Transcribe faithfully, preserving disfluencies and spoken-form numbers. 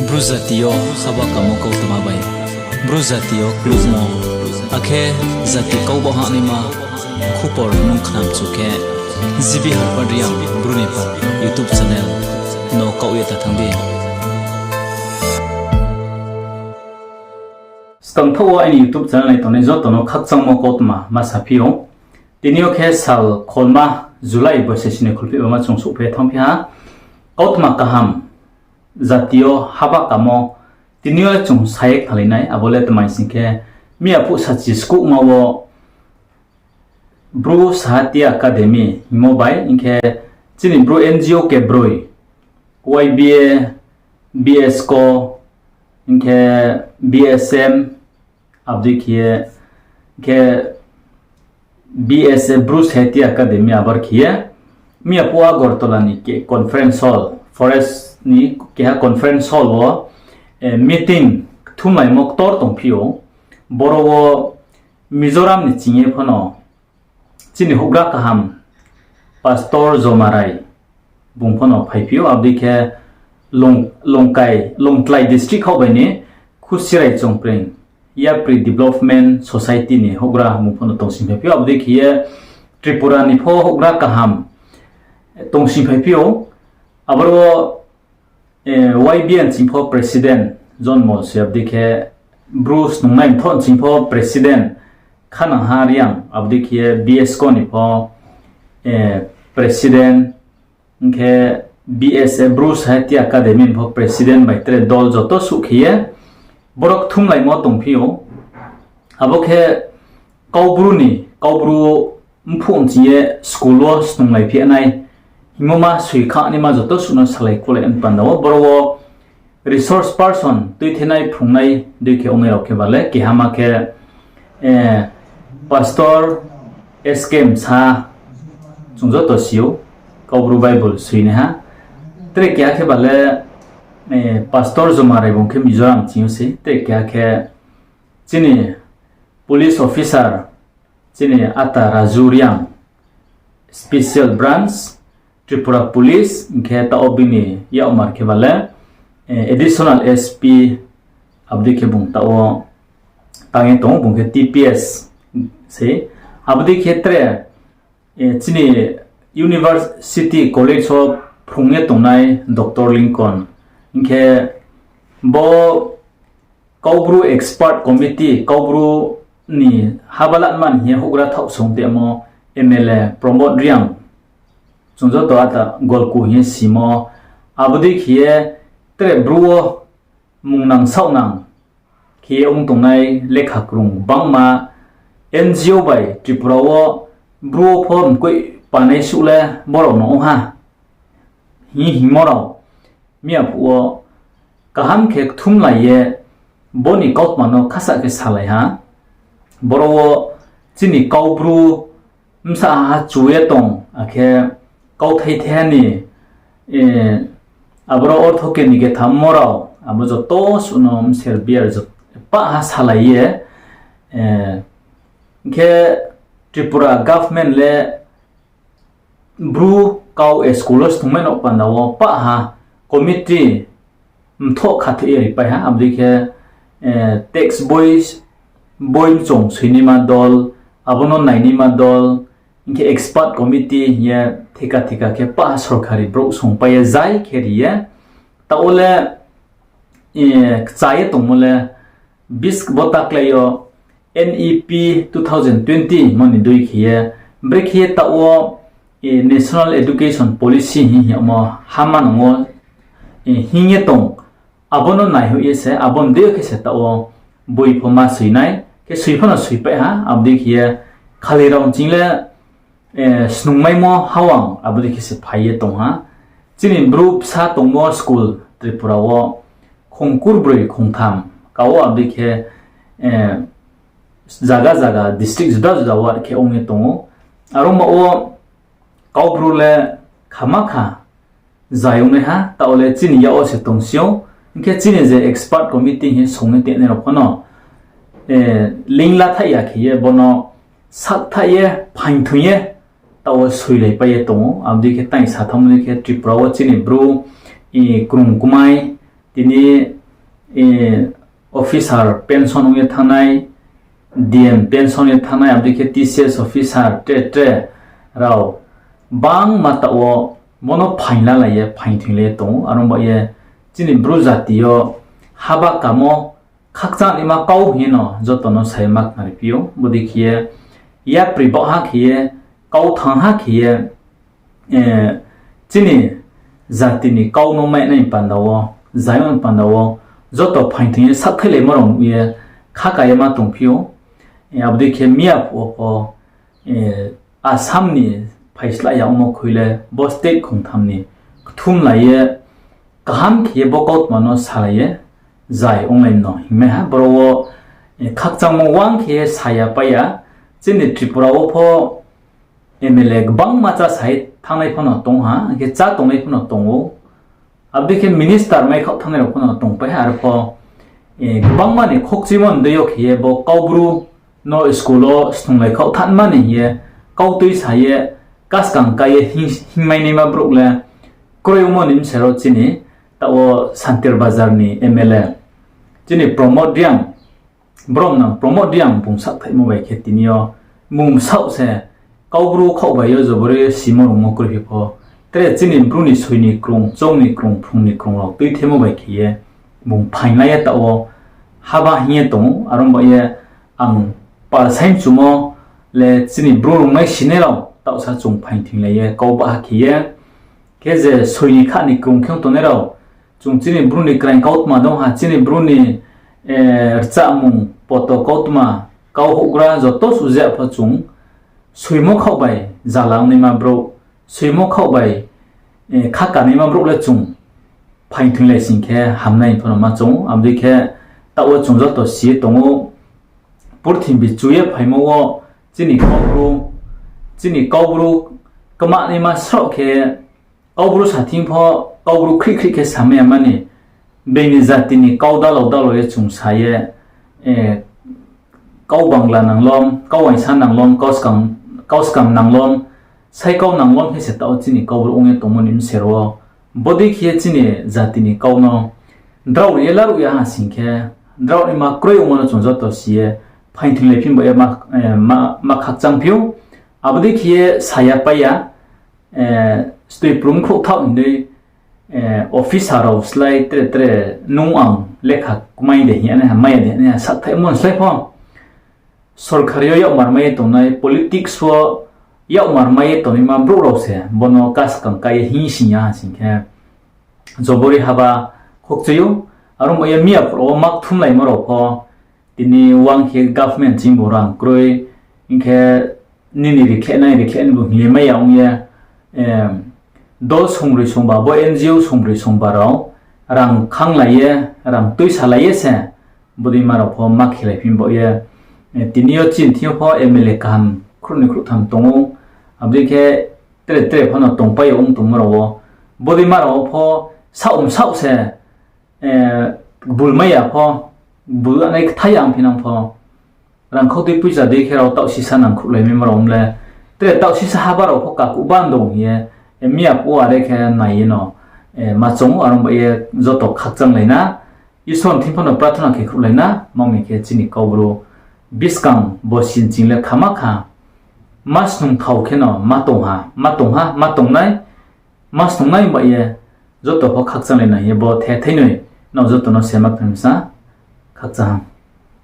Bru jati yo haba kamo kautma bai Bru jati yo klukmo, akhe jati kau baoh hahnaima khupor nung khnamchu khe, G B Harpad Reang Bru ni pha YouTube channel no kaoh ye ta thanng di. Skangthaoh wo aini YouTube channel nai tongnai joto no khakchangmo kautma ma saphi ou. Tini yo khe sal kholma July boise sini kholphehbama chung souhphai thanngphi ha. Kautma kaham jati yo haba kamo tini yo le chung sa ye khnalai nai, abo le tma hing sing khe, miyaphuh sachi skuhma wo Bru Sahitya Academy hingmo bai, hing khe chini Bru N G O kebroi, Y B A, B S ko, hing khe B S M, abo dei khe ye, hing khe B S A, Bru Sahitya Academy abar khe ye, miyaphuh Agartala ni ke conference hall, forest ni keha conference hall wo, meeting kthumlaimo ktor tongphi ou. Boro wo Mizoram ni ching ye phano chini houhgra kaham Pastor Jomarai bung phano phaiphi ou, abo dei khe Longkai, Longtlai district khaoh bai ni Khusirai Chongpreng Yapri Development Society ni houhgra bung phano tongsing phaiphi ou, abo dei khe ye Tripura ni pho houhgra kaham tongsing phaiphi ou. Aboro Y B A ni ching pho president John Molsoi, abo dei khe Bru Snungnai Mthoh ni ching pho president Khanangha Reang, abo dei khe ye B S ko ni pho president, hing khe B S A, Bru Sahitya Academy ni pho president bai tre dol joto suh khe ye boro kthumlaimo tongphi ou. Abo khe Kaubru ni, Kaubru mphuh nching ye school wo snunglai phi nai hingmo ma soi khanaima joto suh no salai kulai ni panda wo boro wo resource person tuithenai phrungnai dei khe ongnai rao khe ba le keha ma khe Pastor S K Msa, chung joto si ou, Kaubru Bible soinaiha. Tre keha khe ba le Pastor Jomarai bung khe Mizoram ching yo sei, tre keha khe chini police officer, chini ata Raju Reang, special branch, Tripura Police, hing khe taoh wo bini yakmar khe ba le additional S P, abo dei khe bung taoh wo tang ye tong ou, bung khe T P S sei. Abo dei khe tre chini university college wo phrung ye tongnai Doctor Lincoln, hing khe bo Kaubru expert committee, Kaubru ni habalatma ni hing ye houhgra thaoh song temo M L A Pramod Reang, chung joto ata Golku hing ye simo, abo dei khe ye tre Bru wo mungnang saohnang khe ye ong tongnai lekha krung gbangma N G O bai Tripura wo Bru wo pho mkoih panai suh le brao no ong ha hing ye hingmo rao miyaphuh wo kaham khe kthumlai ye bo ni kautma no khasa khe salai ha. Boro wo chini Kaubru bsa ha chu ye tong, akhe kauthai thaiha ni, aboro ortho keni ketham mo rao, abo joto suh no mser biar pah ha salai ye, hing khe Tripura government le Bru kau school wo snungmai no panda wo pah ha committee mthoh khathoi ye ripai ha, abo dei khe text boi, boi mchong soinaima dol, abo no nainaima dol, hing khe expert committee hing ye theka theka khe pah ha sorkari brouh songpai ye zai khe ri ye, taoh wo le kcha ye tongmo le bis bo taklái yo N E P two thousand twenty mo ni dei khe ye, brekhe ye taoh wo National Education Policy hing yagmo ha manang wo hing ye tong, abo no naihoih ye se, abo ni dei yo khe se taoh wo boi pho ma soi nai, khe soi pho no soipai ha, abo dei khe ye khali rao nching le snungmaimo hawang abo dei khe se phai ye tong ha. Chini Bru bsa tongmo school Tripura wo khongkurbroi khongtham ka wo, abo dei khe zaga zaga district juda juda wo are khe ong ye tong ou. Aro ma wo Kaubru le khama kha zai ongnaiha, taoh wo le chini yak wo se tongsi ou. Hing khe chini je expert committee hing ye song ye tenai rao pho no lingla thaih ya khe ye bo no sakthaih ye phaingthoing ye taoh wo soilaipai ye tong ou. Abo dei khe tang sa thanngmo dei khe Tripura wo chini Bru krung kmai tini officer pension ong ye thanngnai, D M pension ye thanngnai, abo dei khe T C S officer tre tre rao bangma taoh wo bono phaing lalai ye, phaing thoinglai ye tong ou. Are ong ba ye chini Bru jati yo haba kamo khakchangnaima kau hing ye no joto no sa ye ma khnari phi ou. Bodei khe ye yapri baohha khe ye, kau thangha khe ye, chini jati ni kau no mainai panda wo, zai ong panda wo, joto phaing thoing ye saohthailaimo rao nuh ye, khaka ye ma tongphi ou. Abo dei khe miya phuh wo pho, Assam ni phaislai ya ongmo khui le bo state khongtham ni kthumlai ye, kaham khe ye bo kautma no salai ye, zai onglai no hingmai ha. Boro wo khakchangmo wang khe ye sa ya pai ya. Chini Tripura wo pho M L A gbangma chá sa ye thanngnai pho no tong ha, hing khe chá tongnai pho no tong ou. Abo dei khe minister maikhaoh thanngnai rao pho no tongpai ha. Arpho gbangma ni khokchimo ni dei yo khe ye bo Kaubru no school wo snunglai khaoh thanngma ni hing ye, kau tuisa ye, kaskang kái ye hing, hingmai naima brouh le kroi ongmo ni bsero chini, taoh wo Santir Bazar ni M L A, chini Pramod Reang, brom nang Pramod Reang bung saohthaihmo bai khe tini yo mung bsaoh se Kaubru khaoh bai yo jobori simo rungmo kroi phi pho, tre chini Bru ni soi ni krung, choung ni krung, phrung ni krung rao tuithemo bai khe ye bung phainglai ye taoh wo haba hing ye tong ou. Are ong ba ye ang palsaing chumo le chini Bru rungnai sinai rao taohsa chung phaing thoinglai ye kau baha khe ye, khe je soi ni kha ni krung khe ong tongnai rao, chung chini Bru ni kraing kautma dong ha, chini Bru ni rchahmung poto kautma, kau houhgra joto suhjah pho chung soimo khaoh bai jala ongnaima brouh, soimo khaoh bai khakanaima brouh le chung phaing thoinglai sing khe hamnai pho no ma choung ou. Abo dei khe taoh wo chung joto si ye tong ou, purthimbi chu ye phaimo wo chini Kaubru, chini Kaubru kmanaima sroh khe, Kaubru sa thing pho, Kaubru khrih khrih khe samai ya mani, being ni jati ni kau dalao dalao ye chung sa ye, kau bangla nanglom, kau uaingsa nanglom, kau skam, kau skam nanglom, sai kau nanglom khe se taoh chini Kaubru ong ye tongmo ni bsero wo. Bodei khe ye chini jati ni kau no drao ri ye laruh ya ha sing khe, drao naima kroi ongmo no chung joto si ye, phaing thoinglai phi ba ye ma, ma, ma khakchang phi ou. Abo dei khe ye sa ya pai ya, stoi prum khrouh thaoh hing dei, officer rao slái tre tre nung ang lekha kmai de hing ye nai ha, mai ya de hing ye nai ha, saohthaihmo ni slái pho. Sorkar yo yakmar mai ye tongnai, politics wo yakmar mai ye tongnaima brouh rao se bono kaskang kái ye hing sing ya ha sing khe, jobori haba khokchai ou. Are ong ba ye miya phuh rao wo ma kthumlaimo rao pho, tini wang khe government ching bo rang kroi, hing khe nini rikhleh nai, rikhleh nai bo hing ye mai ya ong ye, dol songbroi songba, bo N G O songbroi songba rao rang khanglai ye, rang tuisalai ye se, bodeima rao pho ma khelai phi ba ye, tini yo chini thing yo pho M L A kaham khrouhnoi khrouhtham tong ou, abo dei khe tre tre pho no tongpai ya ong tongmo rao wo, bodeima rao wo pho saoh msaoh se, bulmai ya pho, bul anai kthai ya ongphi nang pho, rangkhau dei poicha dei khe rao taoh sisa nangkhruhlaimai ma rao ong le, tre taoh sisa haba rao pho kakuh ban dong hing ye, miya phuh wo are khe nai ye no, ma choung ou. Are ong ba ye joto khakchanglai na, Isor ni thing pho no prathona khe khruhlai na, ma mi khe chini Kaubru buskang bo sin ching le khama kha, ma snung thao khe no ma tong ha, ma tong ha, ma tongnai, ma snungnai ba ye joto pho khakchanglai na hing ye bo the thainoi no joto no se ma khe msa khakchang ha.